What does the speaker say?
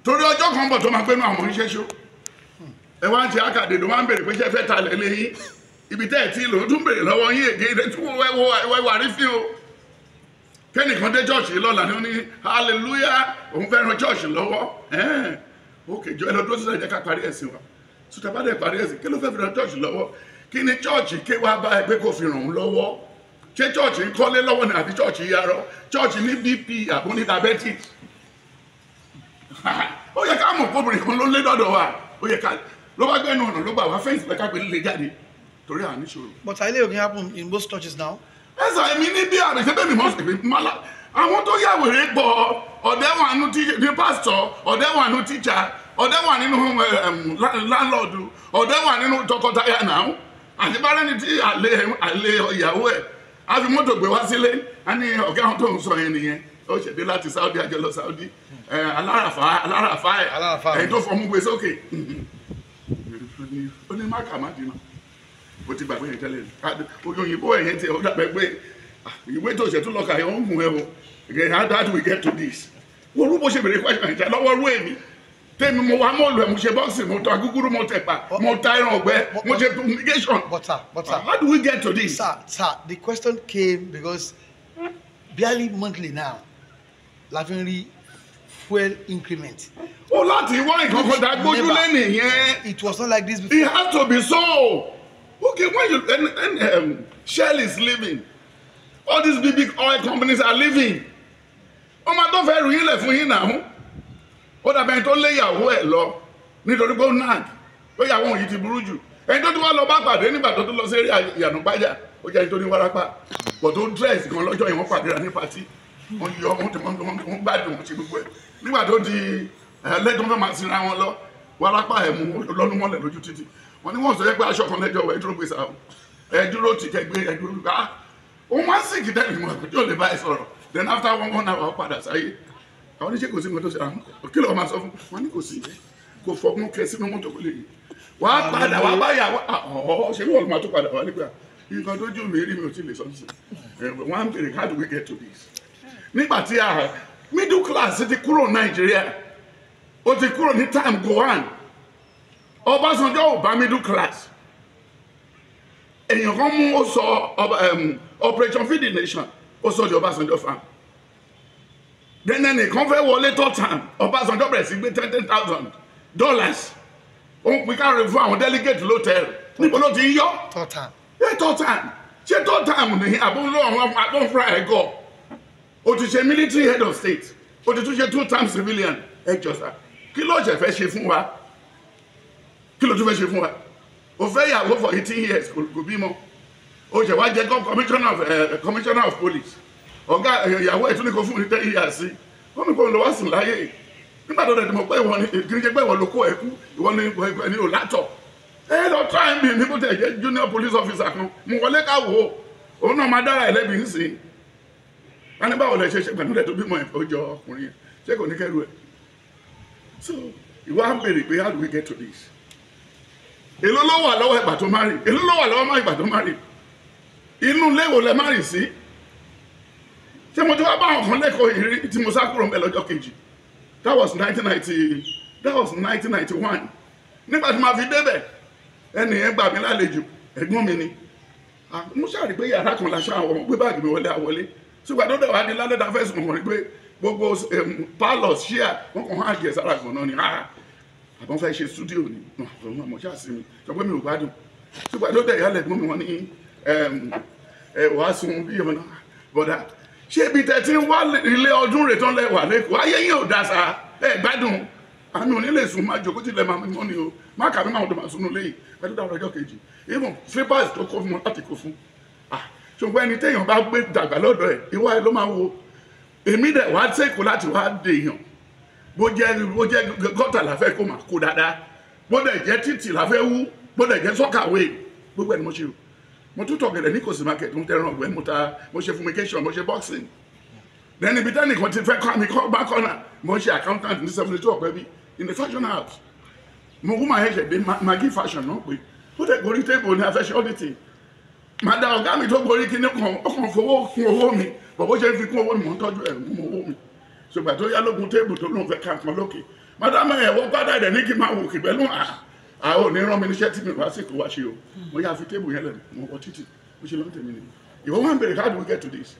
Torí ọjọ́ kan bọ̀ tó máa gbénu àwọn oníṣẹ́ ṣó. Ẹ wá ń ṣe àkàdé ló máa ń bèrè pé ṣé fẹ́ ta lẹ̀ lẹ́yìn. Ibi tẹ́ ẹ̀ tí lò ó tún bèrè lọ́wọ́ yín ègé ilé tí wọ́n wà rí fín o. Kẹ́nìkan dé church lọ́la ni ó ní hallelujah, òun fẹ́ ran church lọ́wọ́. Ok, jọ ẹ lọ dúró sílẹ̀, jẹ́ ká parí ẹ̀sìn wa. Sùtà bá dẹ̀ parí ẹ̀sìn, kí ló fẹ́ fi ran church lọ́wọ́? Kí ni church ké wá bá ẹ pé kó fi ràn òun lọ́wọ́? Ṣé church ń kọ́lé lọ́wọ́ ni àbí church yarọ? Church ní BP àbó ní diabetes? Ó yẹ ká mọ̀ kóbìnrin kan ló lé dọ́dọ̀ wa. Ó yẹ ká ló bá gbẹ́nu ọ̀nà ló gbà wá fence pé ká gbé líle jáde torí à níṣòro. But ilé òkè happen in most churches now. Ẹ̀sà èmi ní bí àrùn ṣé bẹ́ẹ̀ mi mọ̀ sí mọ́lá àwọn tó yà wèrè gbọ́. Ọ̀dẹ́ wà nínú ní pásítọ̀, ọ̀dẹ́ wà nínú tíṣà, ọ̀dẹ́ wà nínú landlord, ọ̀dẹ́ wà nínú tọkọtaya náà. Àti bá rẹ́ni tí àlè àlè ìyàwó ẹ̀ á fi mọ́tò gbé wá sílé, á ní ọ̀gá àwọn tó ń sọ yẹn nìyẹn, ó ṣèdè láti Saudi, àjọ lọ Saudi, aláràfá aláràfá ẹ̀. Aláràfá. Ẹ̀yìn tó fọmú gbé sókè, ó ní má kà má dínà, ó ti gbàgbé yẹn tẹ́lẹ̀ ní ojú òyìnbó ẹ̀yẹn tí ó dàbẹ̀ pé ìwé tó ṣe tún lọ́ka yẹn ó ń gùn ẹ̀ o. Again, how do we get to this? Wọ́n rú bó ṣe bèrè question ìjà lọ́wọ́ rú èmi tèmi. Mo wá mọ́ọ̀lù ẹ̀, mo ṣe boxing, mo ta gúgúrú, mo tẹ̀pà, mo ta ẹran ọ̀gbẹ́, mo ṣe fumigation. But sir, but sir, How do we get to this? Sir, the question came because barely monthly now, la fi ń rí fuel increment. Ó láti wá nǹkan kan dá gbójúlé nìyẹn. It was not like this before. It has to be so. Okay, when you and Shell is leaving, all these big big oil companies are leaving. Wọ́n máa tó fẹ́ rù yín lẹ̀ fún yín náà. Ó dàbí ẹni tó lé ìyàwó ẹ̀ lọ nítorí pé ó nag pé ìyàwó òun yìí ti burú jù. Ẹni tó tún wá lọ bá pàdé nígbà tó tún lọ sí eré ìyànà gbájà, ó jẹ́ ẹni tó ní wárápá. Pọ̀ tó dress gan lọ́jọ́ yẹn, wọ́n pàdé ra ní party. Wọ́n yọ wọ́n ti wọ́n gbádùn, wọ́n ṣe gbogbo ẹ̀. Nígbà tó di ẹlẹ́dùn fẹ́ máa sinra wọn lọ, wárápá ẹ̀ mú lọ́nu mọ́lẹ̀ lójú títì. Wọ́n ní wọ́n sọ pé aṣọ kan lẹ́jọ́ ẹ dúró gbèsè àwọn ẹ dúró tì kẹgbẹ́ ẹ dúró gbà á. Òun máa ń sìnkì tẹ́lẹ̀ mọ́ ẹ̀kọ́ tí ò lè bá ẹ sọ̀rọ̀. Then after one hour, ó padà sáyé. Àwọn oníṣẹ́ kò sí nǹkan tó ṣe àwọn kí ló máa sọ fún wọn ní kò sí kò fọgbọ́n kẹ sínú mọ́tò kò lè yìí wàá padà wàá bá yà ọ̀ ṣe wọ́n máa tó padà wá nígbà nǹkan tó jù mí rí mi ò tí lè sọ sí wọ́n á ń bèrè, how do we get to this? Nígbà tí a middle class ti kúrò Nàìjíríà, ó ti kúrò ní time Gowon. Ọbásanjọ́ ò bá middle class. Èèyàn kan mú ó sọ Operation Feed the Nation, ó sọ di Ọbásanjọ́ farm. Then ẹnìkan fẹ́ wọlé third term, Ọbásanjọ́ bẹ̀rẹ̀ sí gbé $10,000, ó ń pín káàrin fún àwọn delegate l'hotel. Níbo ló ti ń yọ? Third term. Ẹ third term, ṣé third term ní àbúrò àwọn agbóhùnfúnra ẹ̀ gọ̀? O ti ṣe military head of state, o ti tún ṣe two times civilian. Ẹ jọ sá, kí ló ṣe fẹ́ ṣe fún wa? Kí ló tún fẹ́ ṣe fún wa? O fẹ́ yàwó for 18 years, kò bímọ. O ṣe wá jẹ́ commissioner of police. Ọ̀gá ìyàwó ẹ̀ tún ní kó fún ní 10 years sí wọ́n mi kò lọ wá sùn láyé. Nígbà tó dẹ̀ tí mo pé ìwọ ni kì í ṣe pé ìwọ ló kó ẹ kú, ìwọ ni ẹni ò látọ̀. Ẹ lọ try mi ní bó tẹ̀ jẹ́ junior police officer kan mo wọlé ká wò ó, òun náà máa dára ẹ̀ lẹ́bi nísìnyí. Wọ́n ní báwo lẹ ṣe ṣe pẹ̀lú ẹ̀ tó bímọ ẹ̀, ó jọ ọkùnrin yẹn, ṣé kò ní kẹ́rù ẹ̀? So ìwọ á ń béèrè pé how do we get to this? Èló ló wà lọ́wọ́ ìgbà tó marry? Èló ló wà lọ́wọ́ má ìgbà tó marry? Inú ilé wo lẹ marry sí? Ṣé mo ti wá bá àwọn kan lẹ́kọ̀ọ́ ìrírí tí mo sá kúrò ńbẹ̀ lọ́jọ́ kejì? That was 1990, that was 1991. Nígbà tí màá fi débẹ̀, ẹnì yẹn gbà mí lálejò, ẹ̀gbọ́n mi ni. Mo ṣáà rí pé yàrá kan la ṣáà wọ̀, gbé báàgì mi wọlé àwọlé. Ṣùgbọ́n tó dẹ̀ wá di lálẹ́ ta fẹ́ sùn, wọ́n rí pé gbogbo parlour chair wọ́n kàn hàn jẹ́ sára gan náà ni. Àbọ̀n fẹ́ ṣe studio ni àwọn ọmọ ṣáà sí mi sọ pé mi ò gbádùn. Ṣùgbọ́n tó dẹ̀ yálẹ̀ ẹ̀gbọ́n mi, wọ́n ní wàá sun bí ọmọ náà. Bọ̀dà, ṣé ibi tẹ̀ tí ń wá ilé ọdún rẹ̀ tán lẹ wà lẹ́kọ̀ọ́? Ayé yín ò dá sa ẹ gbádùn. Àmì ò ní lè sùn, máa jòkó tilẹ̀ máa mọ́ ni o, má kàmí máa tó máa sunú léyìí pẹ̀lú dára ọjọ́ kejì. Even slippers tó kó fún wọn láti kó fún. Ṣùgbọ́n ẹni téèyàn bá gbé dàgbà lọ́dọ̀ ẹ̀, ìwà ẹ̀ ló máa wo. Èmi dẹ̀ wá sẹ́kọ̀ọ́ láti wá dèèyàn. Bó jẹ́ gutter la fẹ́ kó máa kó dáadáa, bó dẹ̀ jẹ́ títì la fẹ́ wú, bó dẹ̀ jẹ́ soakaway, gbogbo ẹ̀ ni mo ṣe o. Mo tún tọ̀gẹ̀dẹ̀ ní Kòsì market, mo tẹran ọ̀gbẹ́, mo ta, mo ṣe fumigation, mo ṣe boxing. Then ibi tẹ́nìkan ti fẹ́ kọ́ mi kọ́ bá kọ́nà, mo ṣe accountant ní 72 ọ̀pẹ́ bí in the fashion house. Mo kú máa ṣẹ̀ṣẹ̀ dé Maggie Fashion náà pé ó dẹ̀ gorí table ní afẹ́ṣẹ́ auditing. Màá da ọ̀gá mi tó gorí kíní kan, ó kàn fowó kún owó mi. Bọ̀ bó ṣe ń fi kún owó mi, mò ń tọ́jú ẹ̀ mú owó mi. Ṣùgbọ́n tó yá lógun table tó lóun fẹ́ ká nǹkan lókè, Madam, ẹ̀ wọ́n gbádà ẹ̀dẹ̀ ní kí n máa wò kì pẹ̀lú àwọn ò ní rán mi níṣẹ́ tí mi wá sí kó wá ṣe o. Mo yà fi table yẹn lẹ̀, mo wọ títì, mo ṣe lọ́n tèmi ni. Ìwọ wá ń bèrè, how do we get to this?